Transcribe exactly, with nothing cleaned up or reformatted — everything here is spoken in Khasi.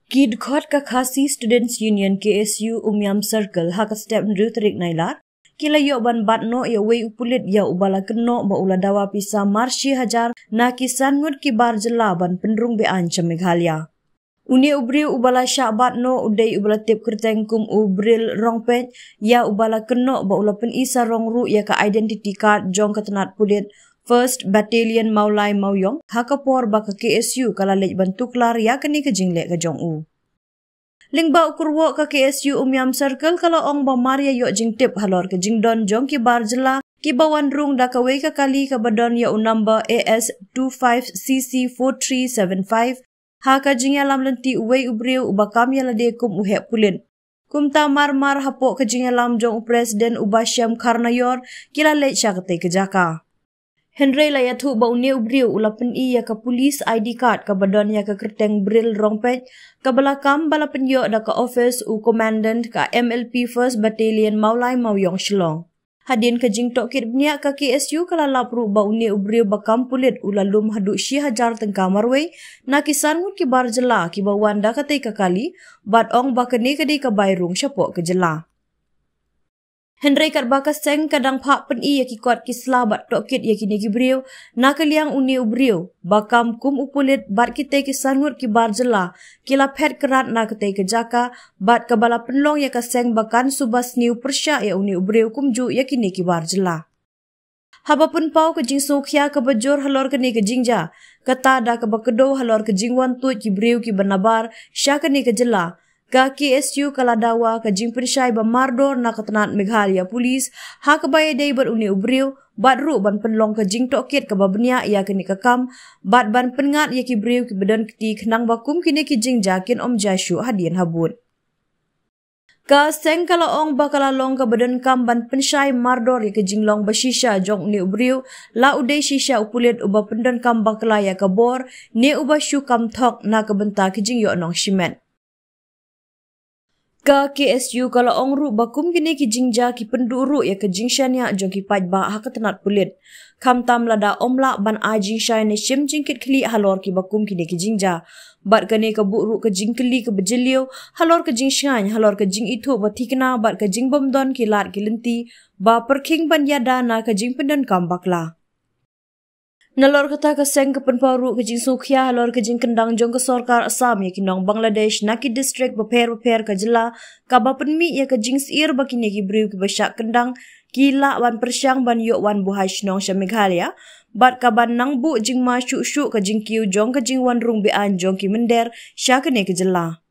Ki dkhot ka Khasi Students Union, K S U, Umiam Circle, ha ka step hynriew tarik Nailar, ki la ïoh ban bat noh ïa uwei u pulit ïa uba la kynnoh ba u la dawa pisa mar shi hajar na ki san ngut ki bar jylla ban pynrung be-aiñ sha Meghalaya. Une u briew uba la shah bat noh u dei uba la tip kyrteng kum u Bril Rongpeit, ïa uba la kynnoh ba u la pyni sarong ruh ïa ka identity card jong ka tnat pulit First Battalion Mawlai Mawiong, ha ka por ba ka K S U ka la leit ban tuklar ïa kane ka jingleh ka jong u. Lyngba u kyrwoh, ka K S U Umiam Circle ka la ong ba mar ïa ïoh jingtip halor ka jingdon jong ki bar jylla kiba wan rung da kawei ka kali kaba don ïa u number A S two five C C four three seven five, ha ka jingïalam lynti uwei u briew uba kam ïalade kum u heh pulit. Kumta mar mar hapoh ka jingïalam jong u President u Bashem Kharnaior, ki la leit sha katei ka jaka. Hynrei la ïathuh ba une u briew u la pyni ïa ka police I D card kaba don ïa ka kyrteng Bril Rongpeit, kaba la kam ba la pynïoh da ka office u Commandant ka M L P First Battalion Mawlai Mawiong Shillong. Hadien ka jingtohkit bniah, ka K S U ka la lap ruh ba une u briew ba kam pulit u la lum haduh shi hajar tyngka marwei na ki san ngut ki bar jylla kiba wan da katei ka kali, bad ong ba kane ka dei ka bai rung shapoh ka jylla. Hynrei katba ka seng ka dang phah pyni ïa ki kot ki sla bad tohkit ïa kine ki briew, na ka liang une u briew ba kam kum u pulit bad kitei ki san ngut ki bar jylla, ki la phet krat na katei ka jaka, bad kaba la pynlong ïa ka seng ba kan suba sniew pyrshah ïa une u briew kumjuh ïa kine ki bar jylla. Haba pynpaw ka jingsngewkhia kaba jur halor kane ka jingjia, kata da kaba kdew halor ka jingwan tuid ki briew kiba nabar sha kane ka jylla, ka K S U ka la dawa ka jingpynshai ba mardor na ka tnat Meghalaya Police ha kaba ïadei bad une u briew, bad ruh ban pynlong ka jingtohkit kaba bniah ïa kane ka kam, bad ban pynngat ïa ki briew kiba don kti khnang ba kum kine ki jingjia kin ym jia shuh hadien habud. Ka seng ka la ong ba ka la long kaba donkam ban pynshai mardor ïa ka jinglong ba shisha jong une u briew, la u dei shisha u pulit uba pyndonkam bakla ïa ka bor, ne uba shu kam thok na ka bynta ki jingïoh nong shimet. Ka K S U ka la ong ruh ba kum kine ki jingjia ki pynduh ruh ïa ka jingshaniah jong ki paidbah ha ka tnat pulit. Khamtam lada ym lah ban ai jingshai ne shim jingkitkhlieh halor kiba kum kine ki jingjia. Bad kane ka buh ruh ka jingkylli kaba jylliew halor ka jingshngaiñ, halor ka jingithuh ba thikna bad ka jingbymdon ki lad ki lynti ba pyrkhing ban ïada na ka jingpyndonkam bakla. Nalor kata, ka seng ka pynpaw ruh ka jingsngewkhia halor ka jingkyndang jong ka sorkar Assam ïa ki nong Bangladesh na ki distrik bapher bapher ka jylla, kaba pynmih ïa ka jingsyier ba kine ki briew kiba shah kyndang ki lah ban pyrshang ban ïoh wan buhai shnong sha Meghalaya, bad kaban nang buh jingma shuh shuh ka jingkiew jong ka jingwan rung be-aiñ jong ki mynder sha kane ka jylla.